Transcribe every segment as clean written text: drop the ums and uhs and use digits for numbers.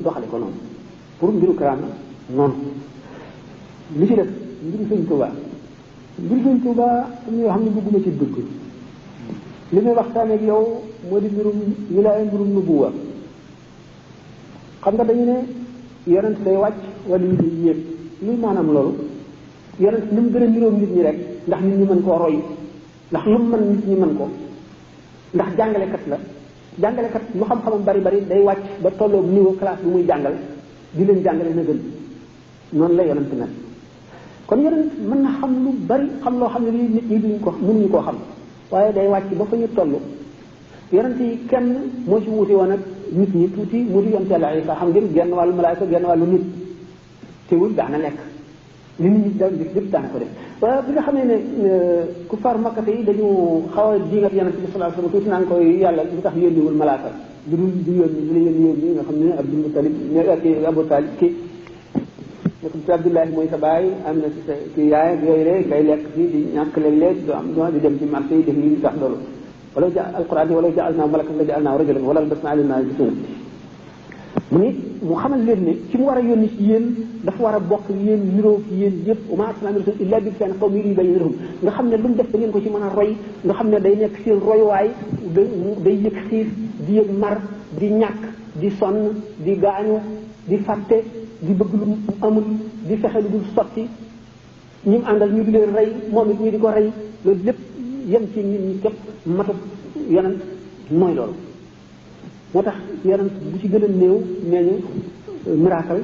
doxale ko noonu pour mbiru karaama noonu li ci def mbiru sëñ Tuubaa am na yoo xam ne bëgguma ci dugg li may waxtaanee ak yow moo di mbirum wilaaya mbirum nubuwa xam nga dañu ne yonent day wàcc wala ñu day yéeg luy maanaam loolu yonent ni mu gën a niroog nit ñi rek ndax nit ñi mën koo roy ndax lu mu mën nit ñi mën ko ndax jàngalekat la jàngalekat lu xam-xamam bari bari day wàcc ba tolloog niveau classe bi muy jàngal di leen jàngale na gën noonu la yonent nag kon yonent mën na xam lu bari xam loo xam ne lii nit ñi duñ ko mënuñu koo xam waaye day wàcc ba fa ñu toll yonent yi kenn moo ci wuute woon ak nit ñi tuuti mu di yonent Yàlla Isa xam ngeen genn wàllu malaayka genn wàllu nit teewul daana lekk li nit ñi daan def lépp daana ko def waaye bi nga xamee ne ku far makkate yi dañu xaw a jiingat yonent bi sallallahu alayhi wasallam tuuti naan koy yàlla lu tax yónniwul malaaka du dul du yónni lu la yónni nga xam ne Abdul Mutalib ki Abu Talib ki nekk ci Abdullahi mooy sa baay am na ci sa ci yaay ak yooyu rek ngay lekk fii di ñàkk léeg-léeg du am di dem ci marché yi def yi tax loolu wala ja alquran yi wala ja'alnaa malakan la ja'alnaahu rajulan wala albasnaa alayhim maa yalbisuun mu xamal leen ne ci mu war a yónni ci yéen dafa war a bokk yéen niroo ci yéen yëpp wa maa arsalnaa min rasuulin illaa bi-lisaani qawmihi liyubayyina lahum nga xam ne lu mu def da ngeen ko ci mën a roy nga xam ne day nekk seen royuwaay day yëg xiif di yëg mar di ñàkk di sonn di gaañu di fàtte di bëgg lu amul di fexe lu dul sotti ñi mu àndal ñu di leen rey moom it ñu di ko rey loolu lépp yem ci nit ñi képp matu yonent mooy loolu moo tax yonent bu ci gën a néew nee ñu miracle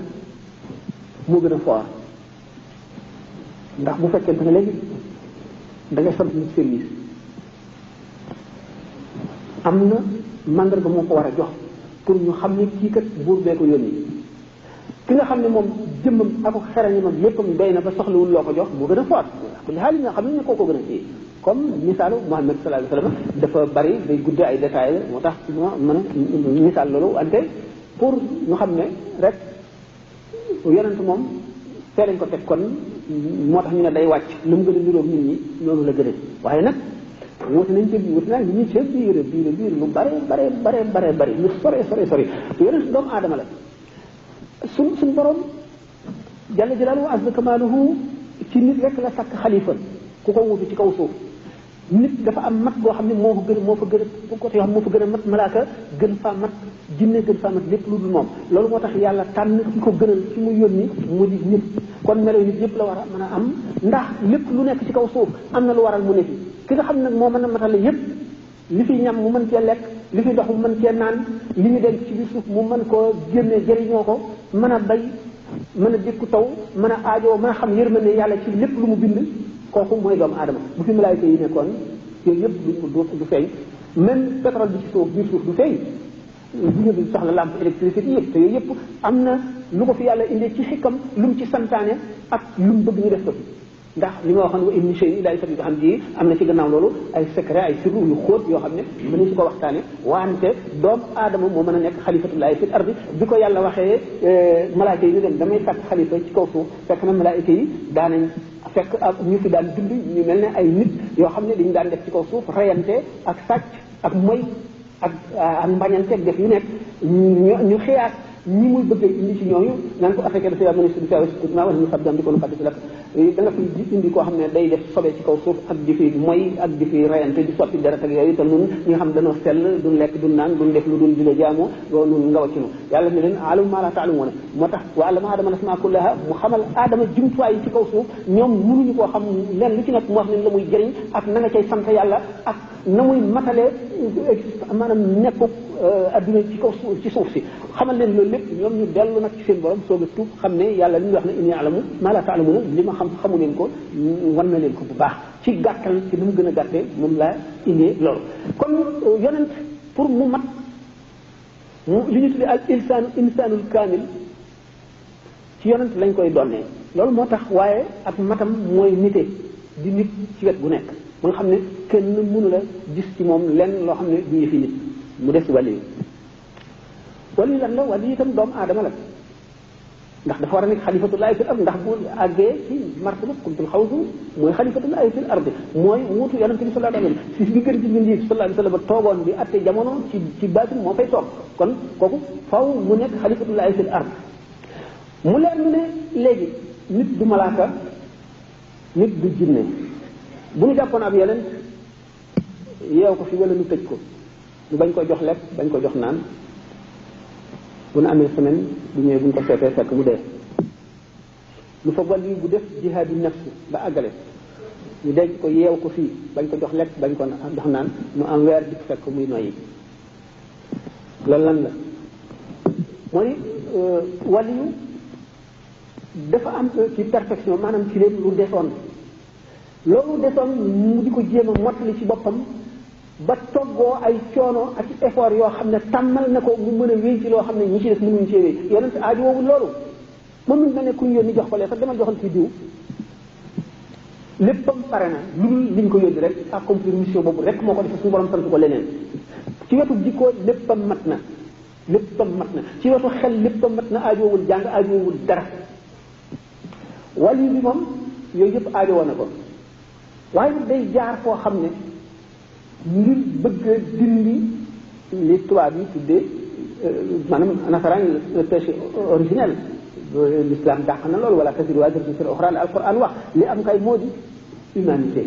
moo gën a fort ndax bu fekkente ne léegi da ngay sant nit service am na mandarga moo ko war a jox pour ñu xam ne kii kat buur bee ko yónni ki nga xam ne moom jëmmam ak xerañam ak yéppam doy na ba soxlawul loo ko jox moo gën a fort li xaalis nga xam ne koo ko gën a téye comme misaalu Muhammad sallallahu alayhi wa sallam dafa bari day gudde ay détails moo tax ma mën a misaal loolu wante pour ñu xam ne rek yonent moom fee lañ ko teg kon moo tax ñu ne day wàcc lu mu gën a niroog nit ñi noonu la gën a waaye nag wuti nañ ci wuti naa ñi ci biir lu bare lu sore yonent doomu aadama la suñ borom jalla jalaaluhu azza kamaaluhu ci nit rek la sàkk xalifa ku ko wutu ci kaw suuf nit dafa am mat goo xam ne moo fa gën a côté yoo xam moo fa gën a mat malaaka gën faa mat jinne gën faa mat lépp lu dul moom loolu moo tax yàlla tànn ki ko gënal ci mu yónni mu di nit kon melo nit yëpp la war a mën a am ndax lépp lu nekk ci kaw suuf am na lu waral mu ne fi ki nga xam ne moo mën a matale yëpp li fi ñam mu mën cee lekk li fi dox mu mën cee naan li ñu denc ci biir suuf mu mën koo génne jëriñoo ko mën a bay mën a dékku taw mën a aajoo mën a xam yërmande yàlla ci lépp lu mu bind kooku mooy doomu aadama bu fi malaayika yi nekkoon yooyu yëpp du feeñ même pétrole bi ci suuf biir suuf du feeñ duñu bi soxla lampe électricité yëpp te yooyu yëpp am na lu ko fi yàlla indee ci xikam lu mu ci santaane ak lu mu bëgg ñu def ko fi ndax li ma waxoon wa in min shay'in illaa yusabbihu bihamdihi am na ci gannaaw loolu ay secret ay sirru yu xóot yoo xam ne mënuñu ko waxtaane wante doomu aadama moo mën a nekk xalifatullahi fil ardi bi ko yàlla waxee malaayika yi ñu dem damay sàkk xalifa ci kaw suuf fekk na malaayika yi daanañ fekk ak ñu fi daan dund ñu mel ne ay nit yoo xam ne dañu daan def ci kaw suuf reyante ak sàcc ak moy ak mbañante ak def yu nekk ñu xiyaat ñi muy bëgg indi ci ñooñu naan ko affecté dafa yaa ministre du service ma wala ñu xam di ko lu fàtte ci la da nga fi indi koo xam ne day def sobe ci kaw suuf ak di fi moy ak di fi reyante di sotti deret ak yooyu te nun ñi nga xam dañoo sell duñ lekk duñ naan duñ def lu dul di la jaamoo loolu nun nga waccinu yàlla ne leen alam maa laa ta'lamuuna moo tax wa allama aadama al-asmaa'a kullahaa mu xamal aadama jumtuwaay yi ci kaw suuf ñoom mënuñu koo xam leen lu ci nekk mu wax leen la muy jëriñ ak na nga cay sant yàlla ak na muy matalee maanaam nekku adduna ci kaw suuf ci suuf si xamal leen loolu lépp ñoom ñu dellu nag ci seen borom soog a tuub xam ne yàlla li ñu wax ne inni a'lamu maa laa ta'lamuuna li ma xam xamu leen ko wan na leen ko bu baax ci gàttal ci ni mu gën a gàttee moom laa indee loolu kon yonent pour mu mat li ñu tuddee al insaanul kaamil ci yonent lañ koy donnee loolu moo tax waaye ak matam mooy nite di nit ci wet gu nekk ba nga xam ne kenn mënu la gis ci moom lenn loo xam ne du yëfi nit mu des wàllu yi lan la wàllu itam doomu aadama la ndax dafa war a nekk xalifatullahi fil ard ndax bu àggee ci martaba kuntul xawsu mooy xalifatullahi fil ard mooy wuutu yonente bi sallallahu alayhi wa sallam si bi gën ci bindi sallallahu alayhi wa sallam toogoon bi atte jamono ci baatin moo fay toog kon kooku faw mu nekk xalifatullahi fil ard mu leer ñu ne léegi nit du malaaka nit du jinne bu ñu jàppoon ab yonent yeew ko fi wala ñu tëj ko ñu bañ ko jox lekk bañ ko jox naan bu nu amee semaine bu ñëwee bu ñu ko seetee fekk mu dee lu fa wàll yi bu def jihaadi nafsi ba àggale ñu denc ko yeew ko fii bañ ko jox lekk bañ ko jox naan mu am weer di fekk muy noyyi loolu lan la mooy wàll yu dafa am ci perfection maanaam ci leen lu desoon loolu desoon mu di ko jéem a mottali ci boppam ba toggoo ay coono ak effort yoo xam ne tàmmal na ko mu mën a wéy ci loo xam ne ñi ci def mënuñu cee wéy yonent aajo woowu loolu moom mi mel ne ku ñu yónni jox ko lee sax demal joxal ci diw léppam pare na lu dul liñ ko yónni rek accomplir mission boobu rek moo ko def suñu borom sant ko leneen ci wetu jikkoo léppam mat na ci wetu xel léppam mat na aajowul jàng aajowul dara wàllu bi moom yooyu yëpp aajowoo na ko waaye day jaar foo xam ne ngir bëgg a dindi li tubaab yi tuddee maanaam nasaraan le péché originel l'islam dàq na loolu wala tasiru waziratun wizra ukhra la alquran wax li am kay moo di humanité